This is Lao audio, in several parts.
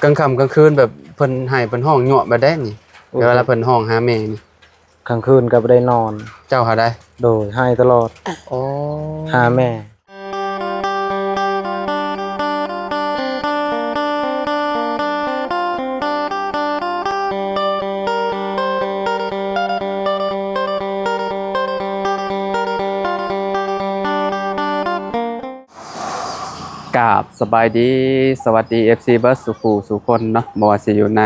ກາງຄ່ຳກາງຄືນແບບເພິ່ນໄຫ້ເພິ່ນຮ້ອງຍົວະແບບໃດນີ້? ໂອ້ ເວລາເພິ່ນຮ້ອງຫາແມ່ນີ້ ກາງຄືນກໍບໍ່ໄດ້ນອນ. ເຈົ້າຫາໄດ້? ໂດຍ ໄຫ້ຕະຫຼອດ. ໂອ້ ຫາແມ່. ກາບສະບາຍດີ ສະຫວັດດີ ເອັຟຊີ ເບິດສູ່ຜູ້ສູ່ຄົນເນາະ ບໍ່ວ່າຊິຢູ່ໃນ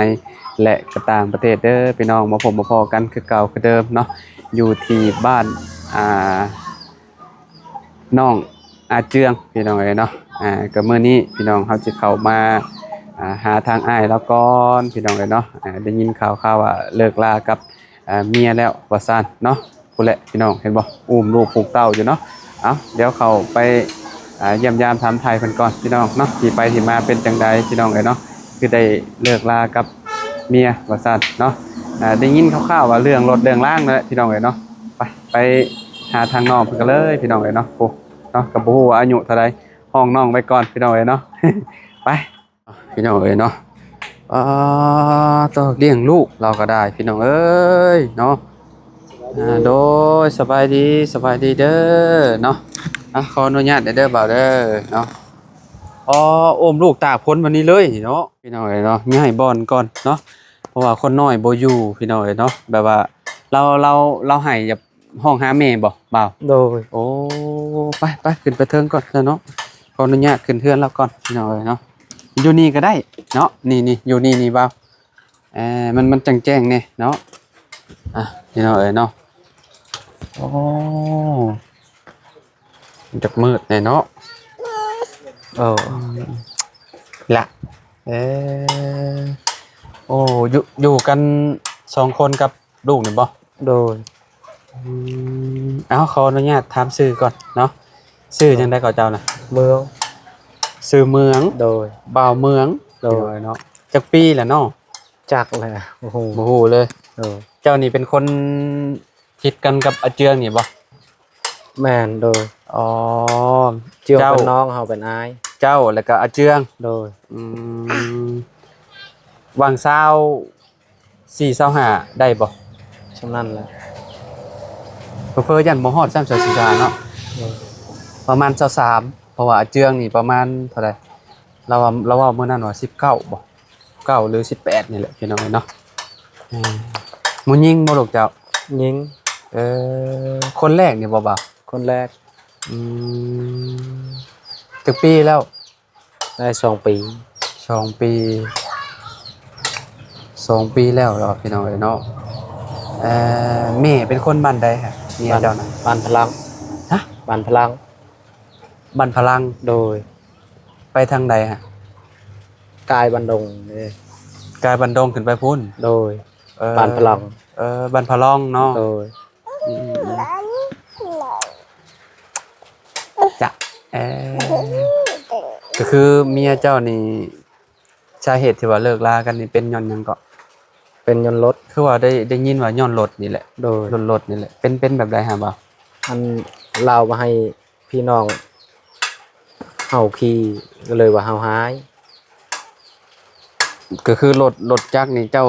ແລະ ກໍຕ່າງປະເທດເດີພີ່ນ້ອງ ມາພົບມາພໍ້ກັນຄືເກົ່າຄືເດີມເນາະ ຢູ່ທີ່ບ້ານ ອ່າ ນ້ອງອາເຈືອງ ພີ່ນ້ອງເອີຍເນາະ. ອ່າ ກໍມື້ນີ້ພີ່ນ້ອງເຮົາຊິເຂົ້າມາ ອ່າ ຫາທາງອ້າຍລາວກ່ອນ ພີ່ນ້ອງເອີຍເນາະ. ອ່າ ໄດ້ຍິນຂ່າວໆວ່າເລີກລາກັບ ອ່າ ເມຍແລ້ວວ່າຊັ້ນເນາະ. ພຸ້ນແຫຼະພີ່ນ້ອງ ເຫັນບໍ່ ອຸ້ມລູກຜູກເຕົ້າຢູ່ເນາະ. ເອົາ ດຽວເຂົ້າໄປ ອ່າ ຢ້ຽມຢາມຖາມໄຖ່ເພິ່ນກ່ອນພີ່ນ້ອງເນາະ ທີ່ໄປທີ່ມາເປັນຈັ່ງໃດພີ່ນ້ອງເອີຍເນາະ ຄືໄດ້ເລີກລາກັບເມຍວ່າຊັ້ນເນາະ. ອ່າ ໄດ້ຍິນຂ່າວໆວ່າເລື່ອງລົດເລື່ອງລາງນັ້ນແຫຼະພີ່ນ້ອງເອີຍເນາະ. ໄປ ໄປຫາທາງນ້ອງເພິ່ນກັນເລີຍພີ່ນ້ອງເອີຍເນາະ. ໂອ້ ເນາະ ກໍບໍ່ຮູ້ວ່າອາຍຸເທົ່າໃດ ຫ້ອງນ້ອງໄວ້ກ່ອນພີ່ນ້ອງເອີຍເນາະ. ໄປ ພີ່ນ້ອງເອີຍເນາະ. ອ່າ ໂຕ ລ້ຽງລູກລາວກໍໄດ້ພີ່ນ້ອງເອີຍເນາະ. ອ່າ ໂດຍ ສະບາຍດີ ສະບາຍດີເດີເນາະ. ອ່າ ຂໍອະນຸຍາດເດີບ່າວເດີເນາະ. ອໍ ອຸ້ມລູກຕາກຝົນແບບນີ້ເລີຍເນາະ ພີ່ນ້ອງເອີຍເນາະ. ຍ້າຍບ່ອນກ່ອນເນາະ ເພາະວ່າຄົນນ້ອຍບໍ່ຢູ່ພີ່ນ້ອງເອີຍເນາະ. ແບບວ່າລາວ ລາວ ລາວໄຫ້ຢາກ ຮ້ອງຫາແມ່ບໍ່ບ່າວ? ໂດຍ. ໂອ້ ໄປ ໄປ ຂຶ້ນໄປເທິງກ່ອນຊະເນາະ. ຂໍອະນຸຍາດຂຶ້ນເຮືອນລາວກ່ອນພີ່ນ້ອງເອີຍເນາະ. ຢູ່ນີ້ກໍໄດ້ເນາະ ນີ້ໆ ຢູ່ນີ້ນີ້ບ່າວ. ເອີ ມັນ ມັນຈັ່ງແຈ້ງແດ່ເນາະ. ອ່ະ ພີ່ນ້ອງເອີຍເນາະ. ໂອ້ ມັນຈັກມືດແດ່ເນາະ. ເອີ ລະ ເອີ ໂອ້ ຢູ່ ຢູ່ກັນສອງຄົນກັບ ລູກນີ້ບໍ່? ໂດຍ. ອືມ ເອົາ ຂໍອະນຸຍາດຖາມຊື່ກ່ອນເນາະ. ຊື່ຈັ່ງໃດກໍເຈົ້ານະ? ເມືອງ. ຊື່ເມືອງ. ໂດຍ. ບ່າວເມືອງ. ໂດຍ. ເນາະ ຈັກປີແລ້ວເນາະ? ຈັກແຫຼະ ບໍ່ຮູ້ ບໍ່ຮູ້ເລີຍ. ໂດຍ. ເຈົ້ານີ້ເປັນຄົນຕິດກັນກັບອາເຈືອງນີ້ບໍ່? ແມ່ນ. ໂດຍ. ອໍ ເຈືອງເຈົ້າເປັນນ້ອງ ເຮົາເປັນອ້າຍ. ເຈົ້າ ແລ້ວກໍອາເຈືອງ. ໂດຍ. ອືມ ຫວ່າງຊາວ ສີ່ ຊາວຫ້າ ໄດ້ບໍ່? ຊ່ຳນັ້ນແຫຼະ ເຜີໆຢ້ານບໍ່ຮອດຊ້ຳ ຊາວສີ່ ຊາວຫ້າເນາະ. ໂດຍ. ປະມານ ຊາວສາມ ເພາະວ່າອາເຈືອງນີ້ປະມານເທົ່າໃດ ລາວວ່າ ລາວເວົ້າມື້ນັ້ນວ່າ ສິບເກົ້າ ບໍ່ ເກົ້າ ຫຼື ສິບແປດ ນີ້ແຫຼະ ພີ່ນ້ອງເອີຍເນາະ. ອືມ ຜູ້ຍິງບໍ່ລູກເຈົ້າ? ຍິງ. ເອີ ຄົນແລກນີ້ບໍ່ບ່າວ? ຄົນແລກ. ອືມ ຈັກປີແລ້ວ? ໄດ້ສອງປີ. ສອງປີ ສອງປີແລ້ວເນາະ ພີ່ນ້ອງເອີຍເນາະ. ເອີ ແມ່ເປັນຄົນບ້ານໃດຮະ ເມຍເຈົ້ານະ? ບ້ານພະລັງ. ຮະ? ບ້ານພະລັງ. ບ້ານພະລັງ. ໂດຍ. ໄປທາງໃດຮະ? ກາຍບ້ານດົງເດ້. ກາຍບ້ານດົງຂຶ້ນໄປພຸ້ນ? ໂດຍ. ເອີ ບ້ານພະລັງ. ເອີ ບ້ານພະລັງເນາະ. ໂດຍ. ອືມ ຈະ ເອີ ກໍຄືເມຍເຈົ້ານີ້ ສາເຫດທີ່ວ່າເລີກລາກັນນີ້ເປັນຍ້ອນຫຍັງເກາະ? ເປັນຍ້ອນລົດ. ຄືວ່າໄດ້ ໄດ້ຍິນວ່າຍ້ອນລົດນີ້ແຫຼະ. ໂດຍ. ລົດ ລົດນີ້ແຫຼະ ເປັນ ເປັນແບບໃດຫາບ່າວ? ອັນລາວບໍ່ໃຫ້ ພີ່ນ້ອງເຮົາຂີ່ ກໍເລີຍວ່າເຮົາຮ້າຍ. ກໍຄືລົດ ລົດຈັກນີ້ເຈົ້າ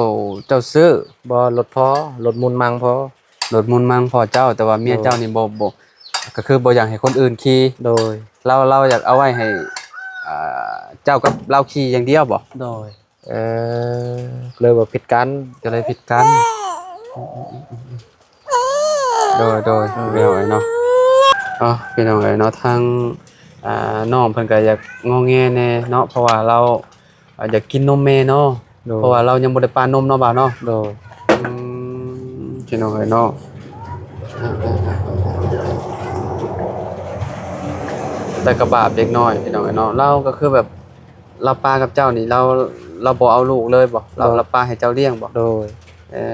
ເຈົ້າຊື້? ບໍ່ ລົດພໍ່ ລົດມູນມັງພໍ່. ລົດມູນມັງພໍ່ເຈົ້າ ແຕ່ວ່າເມຍເຈົ້ານີ້ ໂດຍ ບໍ່ ບໍ່ ກໍຄືບໍ່ຢາກໃຫ້ຄົນອື່ນຂີ່. ໂດຍ. ລາວ ລາວຢາກເອົາໄວ້ໃຫ້ ອ່າ ເຈົ້າກັບລາວຂີ່ຢ່າງດຽວບໍ່? ໂດຍ. ເອີ ເລີຍວ່າຜິດກັນ ກໍເລີຍຜິດກັນ. ໂດຍ ໂດຍ ເອີ ພີ່ນ້ອງເອີຍເນາະ. ເອົາ ພີ່ນ້ອງເອີຍເນາະ ທາງ ອ່າ ນ້ອງເພິ່ນກໍຢາກງໍແງແດ່ເນາະ ເພາະວ່າລາວ ອ່າ ຢາກກິນນົມແມ່ເນາະ. ໂດຍ. ເພາະວ່າລາວຍັງບໍ່ໄດ້ປ້ອນນົມເນາະ ບ່າວເນາະ. ໂດຍ. ອືມ ພີ່ນ້ອງເອີຍເນາະ ແຕ່ກໍບາບເດັກນ້ອຍ ພີ່ນ້ອງເອີຍເນາະ. ລາວກໍຄືແບບ ລາວປະກັບເຈົ້ານີ້ ລາວ ລາວບໍ່ເອົາລູກເລີຍບໍ່? ລາວ ບໍ່ ລາວປະໃຫ້ເຈົ້າລ້ຽງບໍ່? ໂດຍ. ເອີ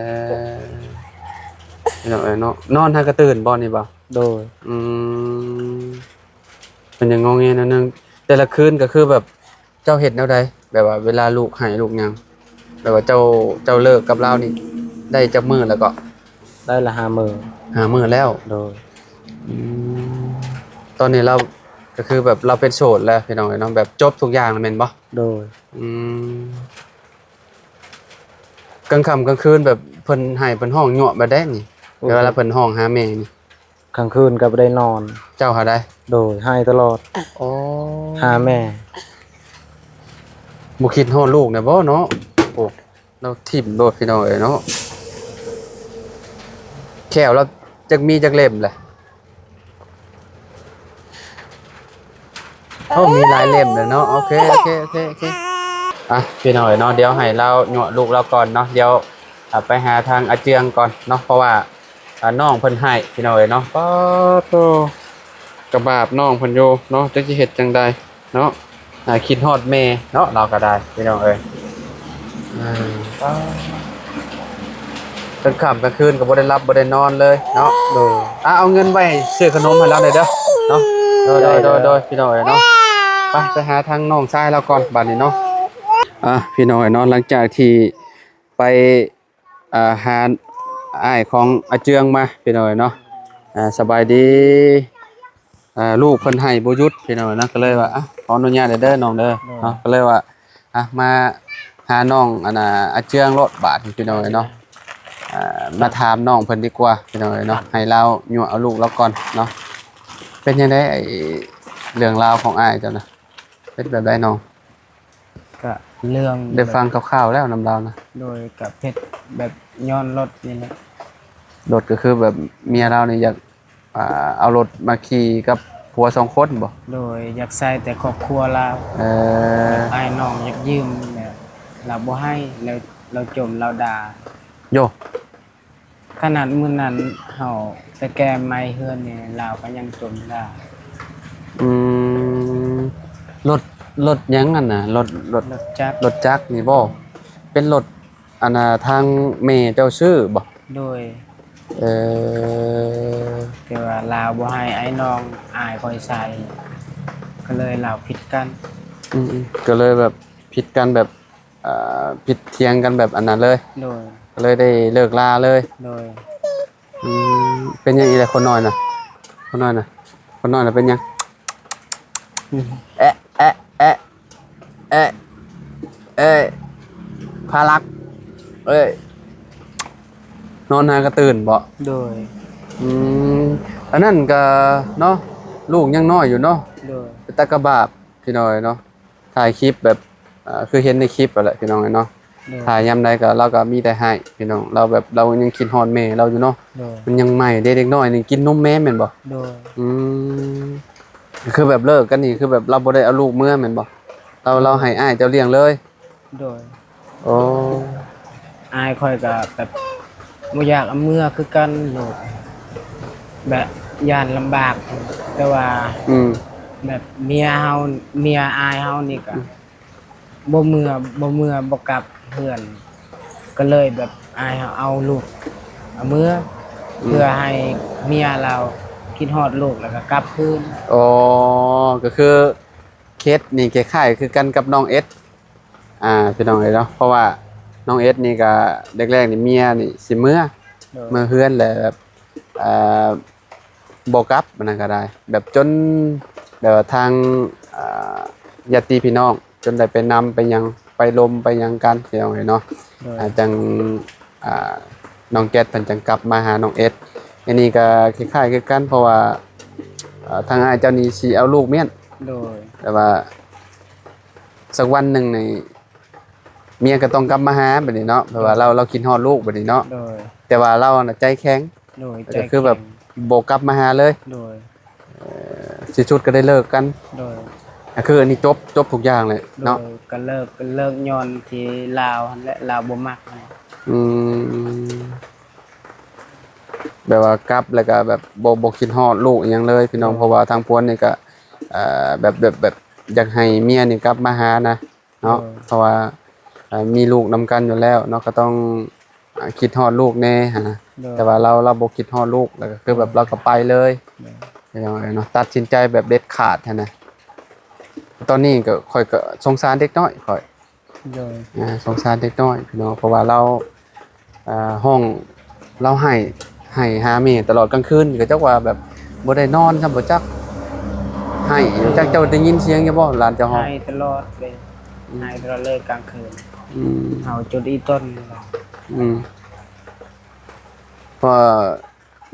ພີ່ນ້ອງເອີຍເນາະ ນອນຫາກະຕື່ນບໍ່ນີ້ບໍ່? ໂດຍ. ອືມ ເພິ່ນຍັງງໍແງໜ້ອຍໜຶ່ງ. ແຕ່ລະຄືນກໍຄືແບບ ເຈົ້າເຮັດແນວໃດ? ແບບວ່າເວລາລູກໄຫ້ລູກຫຍັງ ແບບວ່າເຈົ້າ ເຈົ້າເລີກກັບລາວນີ້ ໄດ້ຈັກມື້ແລ້ວເກາະ? ໄດ້ລະຫ້າມື້. ຫ້າມື້ແລ້ວ? ໂດຍ. ອືມ ຕອນນີ້ລາວ ກໍຄືແບບລາວເປັນໂສດແລ້ວ ພີ່ນ້ອງເອີຍເນາະ ແບບຈົບທຸກຢ່າງແລ້ວແມ່ນບໍ່? ໂດຍ ອືມ ກາງຄ່ຳກາງຄືນແບບເພິ່ນໄຫ້ເພິ່ນຮ້ອງຍົວະແບບໃດນີ້? ໂອ້ ເວລາເພິ່ນຮ້ອງຫາແມ່ນີ້ ກາງຄືນກໍບໍ່ໄດ້ນອນ. ເຈົ້າຫາໄດ້? ໂດຍ ໄຫ້ຕະຫຼອດ. ໂອ້ ຫາແມ່. ບໍ່ຄິດຮອດລູກແດ່ບໍ່ເນາະ? ໂອ້ ລາວຖິ້ມໂລດ ພີ່ນ້ອງເອີຍເນາະ. ແຂ້ວລາວຈັກມີຈັກເຫຼັ້ມແຫຼະ? ໂອ້ ມີຫຼາຍເຫຼັ້ມແຫຼະເນາະ. ໂອເຄ ໂອເຄ ໂອເຄ ໂອເຄ. ອ່ະ ພີ່ນ້ອງເອີຍເນາະ, ດຽວໃຫ້ລາວຍົວະລູກລາວກ່ອນເນາະ, ດຽວ ອ່າ ໄປຫາທາງອາເຈືອງກ່ອນເນາະ, ເພາະວ່າ ອ່າ ນ້ອງເພິ່ນໄຫ້ ພີ່ນ້ອງເອີຍເນາະ. ປາດໂທ້ ກະບາບນ້ອງເພິ່ນຢູ່ເນາະ, ຈັກຊິເຮັດຈັ່ງໃດເນາະ. ອ່າ ຄິດຮອດແມ່ເນາະ ລາວກໍໄດ້ ພີ່ນ້ອງເອີຍ. ອ່າ ປາດ ກາງຄ່ຳກາງຄືນກໍບໍ່ໄດ້ຫຼັບບໍ່ໄດ້ນອນເລີຍເນາະ. ໂດຍ ອ່າ ເອົາເງິນໄວ້ຊື້ຂະໜົມໃຫ້ລາວແດ່ເດີເນາະ. ໂດຍ ໂດຍ ໂດຍ ໂດຍ ພີ່ນ້ອງເອີຍເນາະ. ໄປ ໄປຫາທາງນ້ອງຊາຍລາວກ່ອນບາດນີ້ເນາະ. ອ່າ ພີ່ນ້ອງເອີຍເນາະ, ຫຼັງຈາກທີ່ໄປ ອ່າ ຫາອ້າຍຂອງອາເຈືອງມາ ພີ່ນ້ອງເອີຍເນາະ. ອ່າ ສະບາຍດີ. ອ່າ ລູກເພິ່ນໄຫ້ບໍ່ຢຸດ ພີ່ນ້ອງເອີຍເນາະ, ກໍເລີຍວ່າ ອ່ະ ຂໍອະນຸຍາດເດີນ້ອງເດີ ໂດຍ ເນາະ, ກໍເລີຍວ່າ ອ່ະ ມາຫານ້ອງ ອັນນ່າ ອາເຈືອງໂລດບາດນີ້ ພີ່ນ້ອງເອີຍເນາະ. ອ່າ ມາຖາມນ້ອງເພິ່ນດີກວ່າ ພີ່ນ້ອງເອີຍເນາະ, ໃຫ້ລາວຍົວະເອົາລູກລາວກ່ອນເນາະ. ເປັນຈັ່ງໃດ ໄອ້ເລື່ອງລາວຂອງອ້າຍເຈົ້ານະ ເປັນແບບໃດນ້ອງ? ກະເລື່ອງ ໄດ້ຟັງ ແບບ ຄ່າວໆແລ້ວນຳລາວນະ. ໂດຍ ກະເຮັດແບບຍ້ອນລົດນີ້ແຫຼະ. ລົດກໍຄືແບບເມຍລາວນີ້ຢາກ ອ່າ ເອົາລົດມາຂີ່ກັບຜົວສອງຄົນບໍ? ໂດຍ ຢາກໃຊ້ແຕ່ຄອບຄົວລາວ. ເອີ ອ້າຍນ້ອງຢາກຢືມແຫຼະ ລາວບໍ່ໃຫ້ ແລ້ວລາວຈົ່ມລາວດ່າ. ໂຢ ຂະໜາດມື້ນັ້ນເຮົາໄປແກ້ໄມ້ເຮືອນນີ້ ລາວກໍຍັງຈົ່ມດ່າ. ອືມ ລົດ ລົດຫຍັງຫັ້ນນະ? ລົດ ລົດ ລົດຈັກ ລົດຈັກນີ້ບໍ? ເປັນລົດ ອັນນ່າ ທາງແມ່ເຈົ້າຊື້ບໍ? ໂດຍ ເອີ ແຕ່ວ່າລາວບໍ່ໃຫ້ອ້າຍນ້ອງອ້າຍຂ້ອຍໃຊ້ ກໍເລີຍລາວຜິດກັນ. ອືມໆ ກໍເລີຍແບບຜິດກັນແບບ ອ່າ ຜິດຖຽງກັນແບບອັນນັ້ນເລີຍ. ໂດຍ ກໍເລີຍໄດ້ເລີກລາເລີຍ. ໂດຍ ອືມ ເປັນຫຍັງອີກແຫຼະຄົນນ້ອຍນະ? ຄົນນ້ອຍນະ ຄົນນ້ອຍນະເປັນຫຍັງ? ອືມ ແອະ ແອະ ແອະ ເອີຍ ເອີຍ ພາລັກ ເອີຍ ນອນຫາກະຕື່ນບໍ? ໂດຍ ອືມ ອັນນັ້ນກະເນາະ ລູກຍັງນ້ອຍຢູ່ເນາະ. ໂດຍ ເປັນຕາກະບາບ ພີ່ນ້ອງເອີຍເນາະ. ຖ່າຍຄລິບແບບ ເອີ ຄືເຫັນໃນຄລິບຫັ້ນແຫຼະ ພີ່ນ້ອງເອີຍເນາະ. ໂດຍ ຖ່າຍຍາມໃດກໍ ລາວກໍມີແຕ່ໃຫ້ ພີ່ນ້ອງ, ລາວແບບ ລາວຍັງຄິດຮອດແມ່ລາວຢູ່ເນາະ. ໂດຍ ມັນຍັງໃໝ່ເດ້ ເດັກນ້ອຍນີ້ກິນນົມແມ່ແມ່ນບໍ່? ໂດຍ ອືມ ຄືແບບເລີກກັນນີ້ ຄືແບບລາວບໍ່ໄດ້ເອົາລູກເມືອແມ່ນບໍ່? ລາວ ລາວໃຫ້ອ້າຍເຈົ້າລ້ຽງເລີຍ. ໂດຍ ໂອ້ ອ້າຍຂ້ອຍກໍແບບບໍ່ຢາກເອົາເມືອຄືກັນ ແບບຢ້ານລຳບາກ ແຕ່ວ່າ ອືມ ແບບເມຍເຮົາ ເມຍອ້າຍເຮົານີ້ກໍ ອືມ ບໍ່ເມືອ ບໍ່ເມືອ ບໍ່ກັບເຮືອນ ກໍເລີຍແບບອ້າຍເຮົາເອົາລູກເອົາເມືອ ອືມ ເພື່ອໃຫ້ເມຍລາວຄິດຮອດລູກ ແລ້ວກໍກັບຄືນ. ອໍ ກໍຄືເຄສນີ້ຄ້າຍໆຄືກັນກັບນ້ອງເອັດ ອ່າ ພີ່ນ້ອງເອີຍເນາະ, ເພາະວ່ານ້ອງເອັດນີ້ກໍແລກໆນີ້ເມຍນີ້ຊິເມືອ ໂດຍ ເມືອເຮືອນ ແລ້ວແບບ ເອີ ບໍ່ກັບ ມັນນັ້ນກໍໄດ້ ແບບຈົນ ແບບວ່າທາງ ອ່າ ຍາດຕິພີ່ນ້ອງຈົນໄດ້ໄປນຳໄປຫຍັງ ໄປລົມໄປຫຍັງກັນ ພີ່ນ້ອງເອີຍເນາະ. ໂດຍ ອ່າ ຈັ່ງ ອ່າ ນ້ອງແກັດເພິ່ນຈັ່ງກັບມາຫານ້ອງເອັດ. ອັນນີ້ກໍຄ້າຍໆຄືກັນ ເພາະວ່າ ອ່າ ທາງອ້າຍເຈົ້ານີ້ຊິເອົາລູກມ້ຽນ ໂດຍ ແຕ່ວ່າສັກວັນໜຶ່ງນີ້ ເມຍກໍຕ້ອງກັບມາຫາບັດນີ້ເນາະ, ແບບວ່າ ໂດຍ ລາວ ລາວຄິດຮອດລູກບັດນີ້ເນາະ. ໂດຍ ແຕ່ວ່າລາວນະໃຈແຂງ ໂດຍ ກໍຄືແບບ ໃຈແຂງ ບໍ່ກັບມາຫາເລີຍ. ໂດຍ ເອີ ທີ່ສຸດກໍໄດ້ເລີກກັນ. ໂດຍ ກໍຄືອັນນີ້ຈົບ ຈົບທຸກຢ່າງເລີຍເນາະ. ໂດຍ ກໍເລີກ ກໍເລີກຍ້ອນທີ່ລາວຫັ້ນແຫຼະ ລາວບໍ່ມັກ. ອືມ ແບບວ່າກັບແລ້ວກໍແບບບໍ່ ບໍ່ຄິດຮອດລູກອີ່ຫຍັງເລີຍ ພີ່ນ້ອງ. ໂດຍ ເພາະວ່າທາງຜົວນີ້ກໍ ເອີ ແບບ ແບບ ແບບຢາກໃຫ້ເມຍນີ້ກັບມາຫານະ ເນາະ. ໂດຍ ເພາະວ່າ ເອີ ມີລູກນຳກັນຢູ່ແລ້ວເນາະ ກໍຕ້ອງ ອ່າ ຄິດຮອດລູກແດ່ຫັ້ນນະ. ໂດຍ ແຕ່ວ່າລາວ ລາວບໍ່ຄິດຮອດລູກ ແລ້ວກໍຄືແບບ ໂດຍ ລາວກໍໄປເລີຍ. ໂດຍ ພີ່ນ້ອງເອີຍເນາະ ຕັດສິນໃຈແບບເດັດຂາດຫັ້ນນະ. ຕອນນີ້ກໍ ຂ້ອຍກໍສົງສານເດັກນ້ອຍຂ້ອຍ. ໂດຍ ອ່າ ສົງສານເດັກນ້ອຍພີ່ນ້ອງ ເພາະວ່າລາວ ອ່າ ຮ້ອງ ລາວໄຫ້ ໄຫ້ຫາແມ່ຕະຫຼອດກາງຄືນ ກໍຈັກວ່າແບບບໍ່ໄດ້ນອນຊ້ຳ ບໍ່ຈັກໄຫ້ ຈັກເຈົ້າໄດ້ຍິນສຽງຢູ່ບໍ່ ຫຼານເຈົ້າຮ້ອງ? ໄຫ້ຕະຫຼອດເລີຍ. ອືມ ໃຫ້ຕະຫຼອດເລີຍກາງຄືນ. ອືມ ເຮົາຈົນອີ່ຕົນ. ອືມ ເພາະວ່າ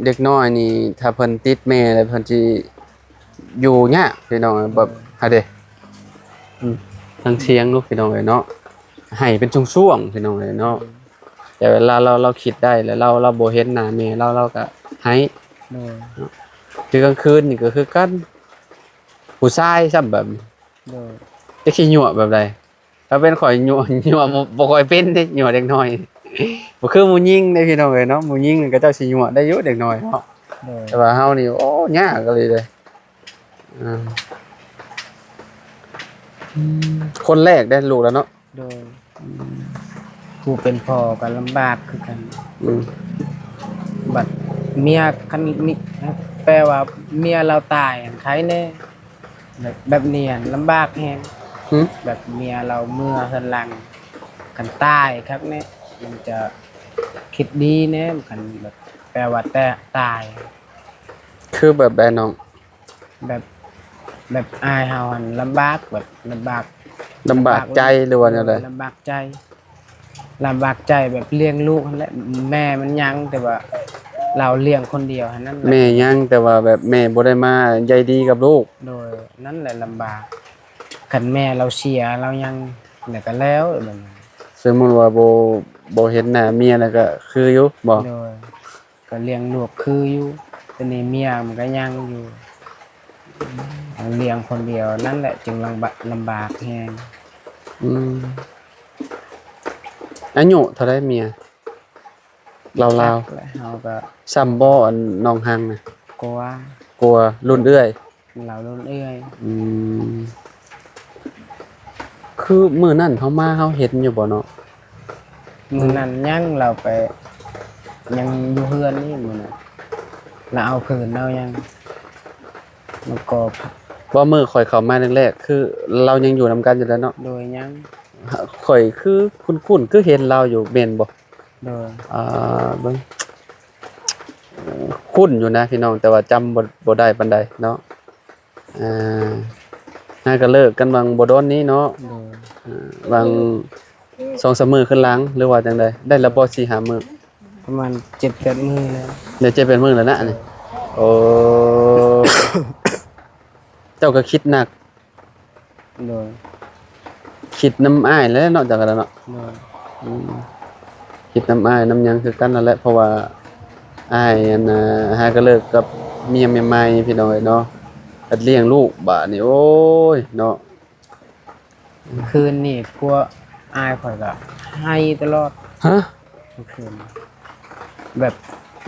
ເດັກນ້ອຍນີ້ ຖ້າເພິ່ນຕິດແມ່ແລ້ວ ເພິ່ນຊິຢູ່ຍາກພີ່ນ້ອງ. ແບບ ໂດຍ ຫາເດ້ ອືມ ຟັງສຽງລູກພີ່ນ້ອງເອີຍເນາະ ໄຫ້ເປັນຊ່ວງໆ ພີ່ນ້ອງເອີຍເນາະ. ແຕ່ເວລາລາວ ລາວຄິດໄດ້ແລ້ວ ລາວ ລາວບໍ່ເຫັນໜ້າແມ່ລາວ ລາວກໍໄຫ້. ໂດຍ ຄືກາງຄືນນີ້ກໍຄືກັນ ຜູ້ຊາຍຊ້ຳແບບ ໂດຍ ຈັກຊິຍົວະແບບໃດ. ຖ້າເປັນຂ້ອຍຍົວະ ຍົວະບໍ່ ບໍ່ຄ່ອຍເປັນເດ້ ຍົວະເດັກນ້ອຍ ບໍ່ຄືຜູ້ຍິງເດ້ພີ່ນ້ອງເອີຍເນາະ. ຜູ້ຍິງນີ້ເຂົາເຈົ້າຊິຍົວະໄດ້ຢູ່ເດັກນ້ອຍເນາະ. ໂດຍ ແຕ່ວ່າເຮົານີ້ ໂອ້ ຍາກອີ່ຫຼີເດ້. ອືມ ຄົນແລກເດ້ລູກລະເນາະ. ໂດຍ ອືມ ຜູ້ເປັນພໍ່ກໍລຳບາກຄືກັນ. ອືມ ບັດເມຍ ຄັນມີ ແປວ່າເມຍລາວຕາຍຫັ້ນໄຄແດ່. ແບບ ແບບນີ້ຫັ້ນລຳບາກແຮງ. ຫື? ແບບເມຍລາວເມືອເຮືອນຫຼັງ ຄັນຕາຍຄັກແນ່ ມັນຈະຄິດດີແນ່ ຄັນແບບ ແປວ່າແຕ່ຕາຍ. ຄືແບບໃດນ້ອງ? ແບບ ແບບອ້າຍເຮົາຫັ້ນລຳບາກ ແບບລຳບາກ ລຳບາກໃຈ ລຳບາກ ຫຼືວ່າແນວໃດ? ລຳບາກໃຈ ລຳບາກໃຈແບບລ້ຽງລູກຫັ້ນແຫຼະ. ແມ່ມັນຍັງ ແຕ່ວ່າລາວລ້ຽງຄົນດຽວຫັ້ນນັ້ນແຫຼະ. ແມ່ຍັງ ແຕ່ວ່າແບບແມ່ບໍ່ໄດ້ມາໃຍດີກັບລູກ. ໂດຍ ນັ້ນແຫຼະລຳບາກ. ຄັນແມ່ລາວເສຍ ລາວຍັງ ແລ້ວກໍແລ້ວແບບນັ້ນ. ສົມມຸດວ່າບໍ່ ບໍ່ເຫັນໜ້າເມຍ ແລ້ວກໍຄືຢູ່ບໍ່? ໂດຍ ກໍລ້ຽງລູກຄືຢູ່ ແຕ່ນີ້ເມຍມັນກໍຍັງຢູ່ ລ້ຽງຄົນດຽວ ນັ້ນແຫຼະຈຶ່ງລຳບາ ລຳບາກແຮງ. ອືມ ອາຍຸເທົ່າໃດເມຍ? ລາວໆ ຈັກແຫຼະ ເຮົາກໍ ຊ້ຳບໍ່ ອັນນ້ອງຮັງນະ? ກວ່າ ກວ່າ ລຸ້ນເອື້ອຍ. ລາວລຸ້ນເອື້ອຍ. ອືມ ຄືມື້ນັ້ນເຮົາມາ ເຮົາເຫັນຢູ່ບໍ່ເນາະ? ມື້ນັ້ນຍັງ ລາວໄປ ຍັງຢູ່ເຮືອນນີ້ມື້ນັ້ນ ລາວເອົາຄືນ ລາວຍັງ ມັນກໍ ວ່າມື້ຂ້ອຍເຂົ້າມາແລກໆ ຄືລາວຍັງຢູ່ນຳກັນຢູ່ແລ້ວເນາະ? ໂດຍ ຍັງ. ຂ້ອຍຄືຄຸ້ນໆ ຄືເຫັນລາວຢູ່ ແມ່ນບໍ່? ໂດຍ ອ່າ ເບິ່ງ ຄຸ້ນຢູ່ນະພີ່ນ້ອງ ແຕ່ວ່າຈຳບໍ່ ບໍ່ໄດ້ປານໃດເນາະ. ອ່າ ຫາກໍເລີກກັນຫວ່າງບໍ່ດົນນີ້ເນາະ. ໂດຍ ອ່າ ຫວ່າງສອງສາມມື້ຂຶ້ນຫຼັງ ຫຼືວ່າຈັ່ງໃດ? ໄດ້ລະບໍ່ ສີ່ຫ້າມື້? ປະມານເຈັດແປດມື້ແລ້ວ. ໄດ້ເຈັດແປດມື້ແລ້ວນະ ໂດຍ ນີ້. ໂອ້ ເຈົ້າກໍຄິດໜັກ. ໂດຍ ຄິດນຳອ້າຍແຫຼະເນາະ ເຈົ້າກໍໄດ້ເນາະ. ໂດຍ ອືມ ຄິດນຳອ້າຍນຳຫຍັງຄືກັນນັ້ນແຫຼະ ເພາະວ່າອ້າຍ ອັນນ່າ ຫາກໍເລີກກັບເມຍໃໝ່ໆ ພີ່ນ້ອງເອີຍເນາະ ແລ້ວລ້ຽງລູກບາດນີ້ ໂອ້ຍເນາະ. ຄືນນີ້ພວກອ້າຍຂ້ອຍກໍໄຫ້ຕະຫຼອດ. ຮະ? ເມື່ອຄືນ ແບບ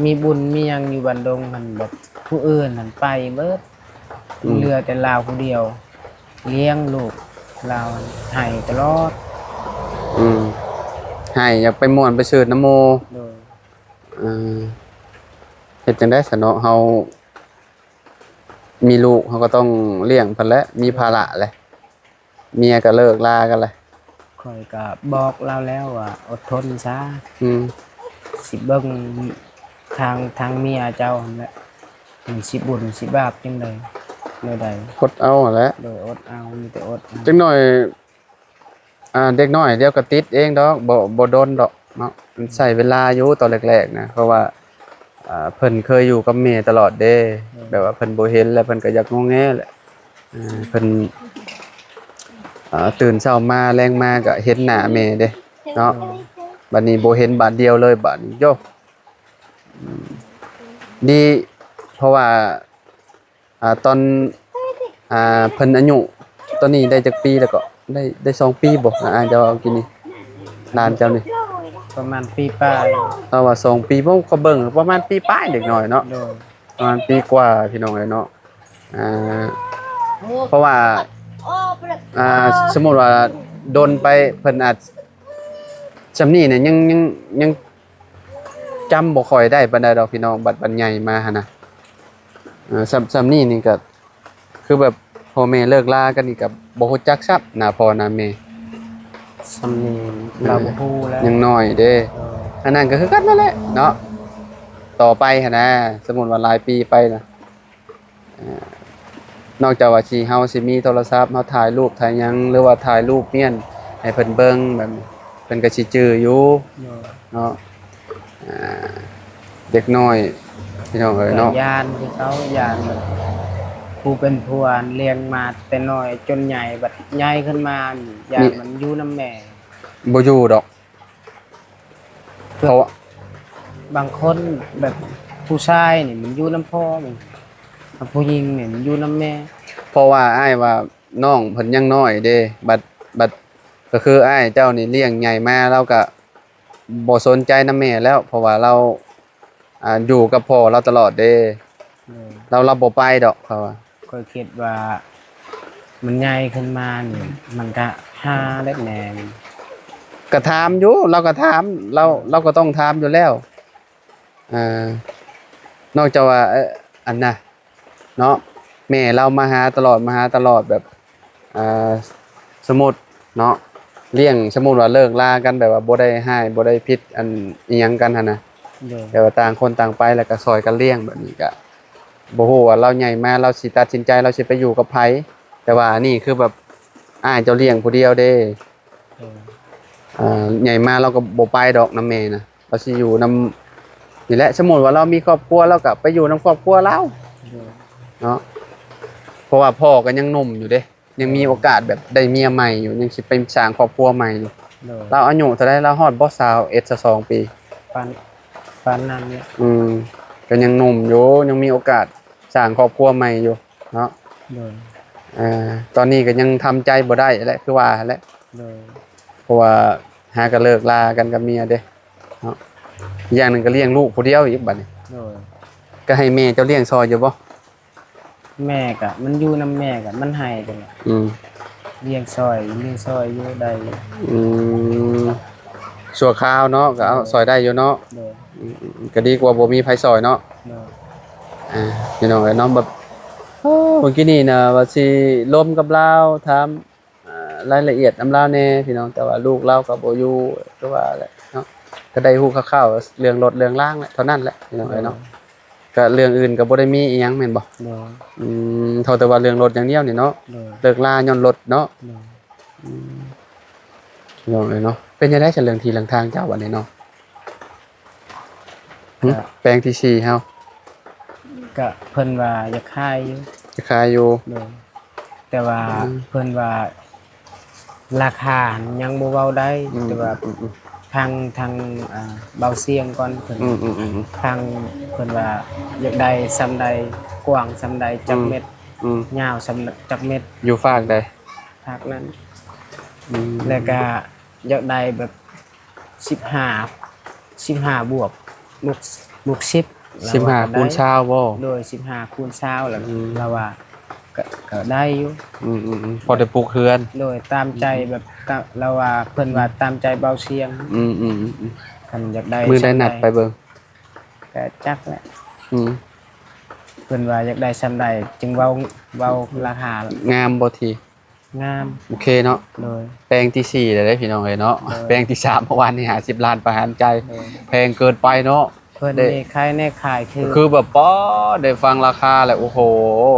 ມີບຸນມີຫຍັງຢູ່ບ້ານດົງຫັ້ນ ແບບຜູ້ອື່ນຫັ້ນໄປເບິດ. ອືມ ເຫຼືອແຕ່ລາວຜູ້ດຽວ ລ້ຽງລູກລາວຫັ້ນໄຫ້ຕະຫຼອດ. ອືມ ໄຫ້ ຢາກໄປມ່ວນໄປຊື່ນນຳໝູ່. ໂດຍ ເອີ ເຮັດຈັ່ງໃດຊະເນາະ ເຮົາມີລູກ ເຮົາກໍຕ້ອງລ້ຽງເພິ່ນແຫຼະ ມີພາລະແຫຼະ. ເມຍກໍເລີກລາກັນແຫຼະ. ຂ້ອຍກໍບອກລາວແລ້ວວ່າ ອົດທົນຊະ. ອືມ ຊິເບິ່ງທາງ ທາງເມຍເຈົ້າຫັ້ນແຫຼະ ມັນຊິບຸນຊິບາບຈັ່ງໃດ ແນວໃດ. ອົດເອົາຫັ້ນແຫຼະ. ໂດຍ ອົດເອົາ ມີແຕ່ອົດເອົາ. ຈັກໜ້ອຍ ອ່າ ເດັກນ້ອຍດຽວກໍຕິດເອງດອກ ບໍ່ ບໍ່ດົນດອກເນາະ. ມັນໃຊ້ເວລາຢູ່ຕອນແລກໆນະ ເພາະວ່າ ອ່າ ເພິ່ນເຄີຍຢູ່ກັບແມ່ຕະຫຼອດເດ້. ອືມ ແບບວ່າເພິ່ນບໍ່ເຫັນແລ້ວ ເພິ່ນກໍຢາກງໍແງແຫຼະ. ອ່າ ເພິ່ນ ອ່າ ຕື່ນເຊົ້າມາແລງມາກໍເຫັນໜ້າແມ່ເດ້ເນາະ. ອືມ ບັດນີ້ບໍ່ເຫັນບາດດຽວເລີຍ ບາດນີ້ໂຢ. ອືມ ດີ ເພາະວ່າ ອ່າ ຕອນ ອ່າ ເພິ່ນອາຍຸຕອນນີ້ໄດ້ຈັກປີແລ້ວເກາະ? ໄດ້ ໄດ້ສອງປີບໍ່? ອ່າ ເຈົ້າເວົ້າກີ້ນີ້ ຫຼານເຈົ້ານີ້ ປະມານປີປາຍ. ເຮົາວ່າສອງປີ ເພາະເຂົາເບິ່ງປະມານປີປາຍ ເດັກນ້ອຍເນາະ. ໂດຍ ປະມານປີກວ່າ ພີ່ນ້ອງເອີຍເນາະ. ອ່າ ເພາະວ່າ ອ່າ ສົມມຸດວ່າດົນໄປ ເພິ່ນອາດ ຊ່ຳນີ້ນະ ຍັງ ຍັງ ຍັງຈຳບໍ່ຄ່ອຍໄດ້ປານໃດດອກ ພີ່ນ້ອງ. ບັດ ບັດໃຫຍ່ມາຫັ້ນນະ ເອີ ຊ່ຳ ຊ່ຳນີ້ນີ້ກໍ ຄືແບບພໍ່ແມ່ເລີກລາກັນນີ້ກໍບໍ່ຮູ້ຈັກຊ້ຳ ໜ້າພໍ່ໜ້າແມ່. ຊ່ຳນີ້ ເອີ ລາວບໍ່ຮູ້ແລ້ວ ຍັງນ້ອຍເດ້. ເອີ ອັນນັ້ນກໍຄືກັນນັ້ນແຫຼະເນາະ. ຕໍ່ໄປຫັ້ນນະ ສົມມຸດວ່າຫຼາຍປີໄປນະ ເອີ ນອກຈາກວ່າຊິ ເຮົາຊິມີໂທລະສັບ ເຮົາຖ່າຍຮູບຖ່າຍຫຍັງ ຫຼືວ່າຖ່າຍຮູບມ້ຽນ ໃຫ້ເພິ່ນເບິ່ງແບບນີ້ ເພິ່ນກໍຊິຈື່ຢູ່ ໂດຍ ເນາະ. ອ່າ ເດັກນ້ອຍ ພີ່ນ້ອງເອີຍເນາະ ກໍຢ້ານຄືເກົ່າ ຢ້ານແບບຜູ້ເປັນຜົວລ້ຽງມາແຕ່ນ້ອຍຈົນໃຫຍ່ ບັດໃຫຍ່ຂຶ້ນມານີ້ ຢ້ານມັນຢູ່ນຳແມ່ ບໍ່ຢູ່ດອກ. ເພາະວ່າບາງຄົນແບບຜູ້ຊາຍນີ້ມັນຢູ່ນຳພໍ່ ແມ່ນ ຜູ້ຍິງນີ້ມັນຢູ່ນຳແມ່. ເພາະວ່າອ້າຍວ່ານ້ອງເພິ່ນຍັງນ້ອຍເດ້ ບັດ ບັດກໍຄືອ້າຍເຈົ້ານີ້ລ້ຽງໃຫຍ່ມາ ລາວກໍບໍ່ສົນໃຈນຳແມ່ແລ້ວ ເພາະວ່າລາວ ອ່າ ຢູ່ກັບພໍ່ລາວຕະຫຼອດເດ້. ໂດຍ ລາວ ລາວບໍ່ໄປດອກ ເຂົາວ່າ. ຂ້ອຍຄິດວ່າມັນໃຫຍ່ຂຶ້ນມານີ້ ມັນກະຫາໄດ້ແນ່. ກະຖາມຢູ່ ລາວກະຖາມ ລາວ ລາວກໍຕ້ອງຖາມຢູ່ແລ້ວ. ເອີ ນອກຈາກວ່າ ເອີ ອັນນະ ເນາະ ແມ່ລາວມາຫາຕະຫຼອດ ມາຫາຕະຫຼອດ ແບບ ອ່າ ສົມມຸດເນາະ ລ້ຽງ ສົມມຸດວ່າເລີກລາກັນ ແບບວ່າບໍ່ໄດ້ຮ້າຍ ບໍ່ໄດ້ຜິດອັນອີ່ຫຍັງກັນຫັ້ນນະ ໂດຍ ແບບວ່າຕ່າງຄົນຕ່າງໄປ ແລ້ວກໍຊ່ອຍກັນລ້ຽງ ແບບນີ້ກໍບໍ່ຮູ້ວ່າລາວໃຫຍ່ມາ ລາວຊິຕັດສິນໃຈ ລາວຊິໄປຢູ່ກັບໃຜ. ແຕ່ວ່າອັນນີ້ຄືແບບອ້າຍເຈົ້າລ້ຽງຜູ້ດຽວເດ້ ໂດຍ ອ່າ ໃຫຍ່ມາລາວກໍບໍ່ໄປດອກນຳແມ່ນະ ລາວຊິຢູ່ນຳນີ້ແຫຼະ. ສົມມຸດວ່າລາວມີຄອບຄົວ ລາວກໍໄປຢູ່ນຳຄອບຄົວລາວ ໂດຍ ເນາະ ເພາະວ່າພໍ່ກໍຍັງໜຸ່ມຢູ່ເດ້ ຍັງມີໂອກາດແບບໄດ້ເມຍໃໝ່ຢູ່ ຍັງຊິໄປສ້າງຄອບຄົວໃໝ່ຢູ່. ໂດຍ ລາວອາຍຸເທົ່າໃດ? ລາວຮອດບໍ່ ຊາວເອັດ ຊາວສອງປີ? ປານ ປານນັ້ນແຫຼະ. ອືມ ກໍຍັງໜຸ່ມຢູ່ ຍັງມີໂອກາດສ້າງຄອບຄົວໃໝ່ຢູ່ເນາະ. ໂດຍ ເອີ ຕອນນີ້ກໍຍັງທຳໃຈບໍ່ໄດ້ແຫຼະ ຄືວ່າຫັ້ນແຫຼະ. ໂດຍ ເພາະວ່າຫາກໍເລີກລາກັນກັບເມຍເດ້ເນາະ ອີກຢ່າງໜຶ່ງກໍລ້ຽງລູກຜູ້ດຽວອີກບັດນີ້. ໂດຍ ກໍໃຫ້ແມ່ເຈົ້າລ້ຽງຊ່ອຍຢູ່ບໍ່? ແມ່ກະ ມັນຢູ່ນຳແມ່ກະ ມັນໃຫ້ກັນແຫຼະ. ອືມ ລ້ຽງຊ່ອຍ ລ້ຽງຊ່ອຍຢູ່ໄດ້. ອືມ ຊົ່ວຄາວເນາະ ກໍເອົາ ໂດຍ ຊ່ອຍໄດ້ຢູ່ເນາະ. ໂດຍ ອືມ ກໍດີກວ່າບໍ່ມີໃຜຊ່ອຍເນາະ. ໂດຍ ອ່າ ພີ່ນ້ອງເອີຍເນາະ ແບບ ໂອ້ ມື້ກີ້ນີ້ນະວ່າຊິລົມກັບລາວ ຖາມ ອ່າ ລາຍລະອຽດນຳລາວແດ່ພີ່ນ້ອງ ແຕ່ວ່າລູກລາວກໍບໍ່ຢູ່ ຄືວ່າແຫຼະເນາະ ກໍໄດ້ຮູ້ຄ່າວໆເລື່ອງລົດເລື່ອງລາງແຫຼະ ເທົ່ານັ້ນແຫຼະພີ່ນ້ອງເອີຍເນາະ. ໂດຍ ກໍເລື່ອງອື່ນກໍບໍ່ໄດ້ມີອີ່ຫຍັງແມ່ນບໍ່? ໂດຍ ອືມ ເທົ່າແຕ່ວ່າເລື່ອງລົດຢ່າງດຽວນີ້ເນາະ. ໂດຍ ເລີກລາຍ້ອນລົດເນາະ. ໂດຍ ອືມ ພີ່ນ້ອງເອີຍເນາະ ເປັນຈັ່ງໃດຊັ້ນເລື່ອງທີ່ເລື່ອງທາງເຈົ້າບັດນີ້ເນາະ? ຫຶ? ກະ ແປງທີສີ່ເຮົາ ກະເພິ່ນວ່າຢາກຂາຍຢູ່ ຢາກຂາຍຢູ່. ໂດຍ ແຕ່ວ່າ ອືມ ເພິ່ນວ່າລາຄາຫັ້ນຍັງບໍ່ເວົ້າໄດ້. ອືມ ແຕ່ວ່າ ອືມ ອືມ ທາງ ທາງ ອ່າ ເບົາຊຽງກ່ອນ ເພິ່ນ ອືມ ອືມ ອືມ ທາງເພິ່ນວ່າຢາກໄດ້ສ່ຳໃດ ກວ້າງສ່ຳໃດ ຈັກ ອືມ ເມັດ ອືມ ຍາວສ່ຳຈັກເມັດ. ຢູ່ຟາກໃດ? ພາກນັ້ນ. ອືມ ແລ້ວກະຢາກໄດ້ແບບສິບຫ້າ ສິບຫ້າບວກ ບວກ ບວກສິບ ສິບຫ້າ ລາວວ່າ ຄູນຊາວບໍ່? ໂດຍ ສິບຫ້າຄູນຊາວ ແລ້ວ ອືມ ລາວວ່າກະ ກະໄດ້ຢູ່. ອືມ ອືມ ອືມ ພໍໄດ້ປຸກເຮືອນ. ໂດຍ ຕາມໃຈແບບ ຕາມ ລາວວ່າ ເພິ່ນວ່າ ອືມ ຕາມໃຈເບົາຊຽງ. ອືມ ອືມ ອືມ ອືມ ຄັນຢາກໄດ້ ມື້ໃດນັດໄປເບິ່ງ? ກະຈັກແຫຼະ. ອືມ ເພິ່ນວ່າຢາກໄດ້ສ່ຳໃດ ຈຶ່ງເວົ້າ ເວົ້າລາຄາ. ງາມບໍ່ທີ່? ງາມ ໂອເຄເນາະ. ໂດຍ ແປງທີສີ່ແລ້ວເດ້ພີ່ນ້ອງເອີຍເນາະ. ໂດຍ ແປງທີສາມ ເມື່ອວານນີ້ຫ້າສິບລ້ານປະຫານໃຈ. ໂດຍ ແພງເກີນໄປເນາະ. ເພິ່ນ ເດ້ ນີ້ຂາຍແນ່ຂາຍຖືກ ຄືແບບ ປ້າ ໄດ້ຟັງລາຄາແລ້ວ ໂອ້ໂຫ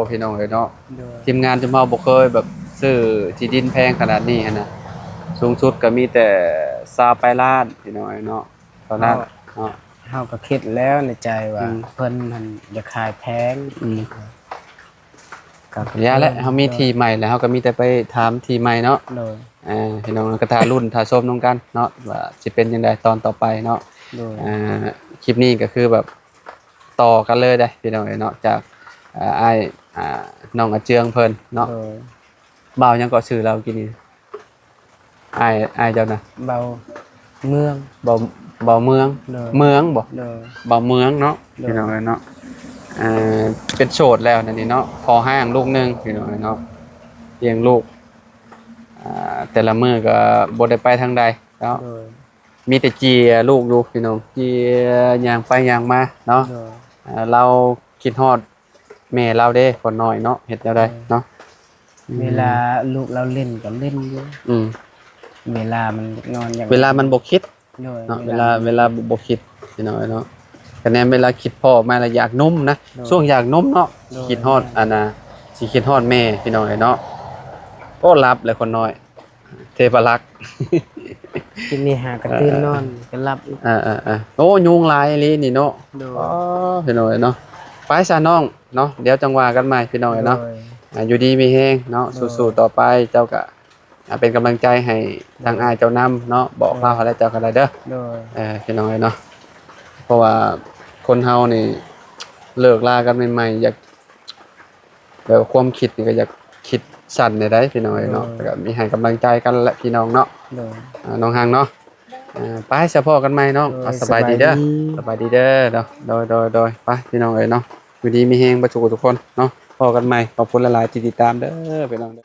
ພີ່ນ້ອງເອີຍເນາະ. ໂດຍ ທີມງານຈຸມເຮົາບໍ່ເຄີຍແບບຊື້ທີ່ດິນແພງຂະໜາດນີ້ຫັ້ນນະ ສູງສຸດກໍມີແຕ່ຊາວປາຍລ້ານ ພີ່ນ້ອງເອີຍເນາະ ເທົ່ານັ້ນເນາະ. ເຮົາ ເຮົາກໍຄິດແລ້ວໃນໃຈວ່າ ອືມ ເພິ່ນຫັ້ນຢາກຂາຍແພງ. ອືມ ກໍ ຢ່າແຫຼະ ເຮົາມີທີ່ໃໝ່ແລ້ວ ເຮົາກໍມີແຕ່ໄປຖາມທີ່ໃໝ່ເນາະ. ໂດຍ ອ່າ ພີ່ນ້ອງກໍຖ້າລຸ້ນຖ້າຊົມນຳກັນເນາະ ວ່າຊິເປັນຈັ່ງໃດຕອນຕໍ່ໄປເນາະ. ໂດຍ ອ່າ ຄລິບນີ້ກໍຄືແບບຕໍ່ກັນເລີຍເດ້ພີ່ນ້ອງເອີຍເນາະ ຈາກ ອ່າ ອ້າຍ ອ່າ ນ້ອງອາເຈືອງເພິ່ນເນາະ. ໂດຍ ບ່າວຫຍັງເກາະຊື່ລາວກີ້ນີ້? ອ້າຍ ອ້າຍເຈົ້ານະ? ເບົາເມືອງ. ເບົາ ເບົາເມືອງ. ໂດຍ ເມືອງບໍ່? ໂດຍ ເບົາເມືອງເນາະ. ໂດຍ ພີ່ນ້ອງເອີຍເນາະ ເປັນໂສດແລ້ວນະນີ້ເນາະ ພໍຮ້າງລູກໜຶ່ງ ພີ່ນ້ອງເອີຍເນາະ ລ້ຽງລູກ ອ່າ ແຕ່ລະມື້ກໍບໍ່ໄດ້ໄປທາງໃດເນາະ. ໂດຍ ມີແຕ່ເຈຍລູກຢູ່ພີ່ນ້ອງ ເຈຍຍ່າງໄປຍ່າງມາເນາະ. ໂດຍ ອ່າ ລາວຄິດຮອດ ແມ່ລາວເດ້ ຄົນນ້ອຍເນາະ ເຮັດແນວໃດເນາະ. ອືມ ເວລາລູກລາວຫຼິ້ນກໍຫຼິ້ນຢູ່. ອືມ ເວລາມັນຢາກນອນຢາກ ເວລາມັນບໍ່ຄິດ. ໂດຍ ເນາະ ເວລາ ເວລາມັນ ເວລາບໍ່ ບໍ່ຄິດ ພີ່ນ້ອງເອີຍເນາະ. ກະແນມເວລາຄິດພໍ່ມາແລ້ວຢາກນົມນະ. ໂດຍ ຊ່ວງຢາກນົມເນາະ. ໂດຍ ຄິດຮອດ ແມ່ນ ອັນນ່າ ຊິຄິດຮອດແມ່ ພີ່ນ້ອງເອີຍເນາະ. ໂອ້ ຫຼັບແລ້ວຄົນນ້ອຍ. ຕະປະຫຼັກ. ກິນນີ້ຫາກະຕື່ນນອນ ເອີ ກະຫຼັບອີກ. ເອີໆໆ ໂອ້ ຍຸງຫຼາຍອີ່ຫຼີນີ້ເນາະ. ໂດຍ. ອໍ ພີ່ນ້ອງເອີຍເນາະ ໄປຊະນ້ອງເນາະ ດຽວຈັ່ງວ່າກັນໃໝ່ ພີ່ນ້ອງເອີຍເນາະ. ໂດຍ. ອ່າ ຢູ່ດີມີແຮງເນາະ. ໂດຍ. ສູ້ໆຕໍ່ໄປ ເຈົ້າກະ ອ່າ ເປັນກຳລັງໃຈໃຫ້ທາງ ໂດຍ ອ້າຍເຈົ້ານຳເນາະ. ບອກລາວ ໂດຍ ແລ້ວເຈົ້າກໍໄດ້ເດີ. ໂດຍ. ເອີ ພີ່ນ້ອງເອີຍເນາະ ເພາະວ່າຄົນເຮົານີ້ເລີກລາກັນໃໝ່ໆ ຢາກ ແບບຄວາມຄິດນີ້ກໍຢາກຄິດສັ້ນແດ່ໃດ໋ ພີ່ນ້ອງເອີຍເນາະ. ໂດຍ. ແລ້ວກໍມີໃຫ້ກຳລັງໃຈກັນແຫຼະ ພີ່ນ້ອງເນາະ. ໂດຍ. ອ່າ ນ້ອງຮັງເນາະ. ອ່າ ໄປຊະ ພໍ້ກັນໃໝ່ນ້ອງ. ໂດຍ. ອ່າ ສະບາຍດີເດີ. ສະບາຍດີເດີ. ສະບາຍດີເດີເນາະ. ໂດຍ ໂດຍ ໂດຍ. ໄປ ພີ່ນ້ອງເອີຍເນາະ ຢູ່ດີມີແຮງເບິດສູ່ຄົນເນາະ. ພໍ້ກັນໃໝ່ ຂອບຄຸນຫຼາຍໆທີ່ຕິດຕາມເດີ ພີ່ນ້ອງເດີ.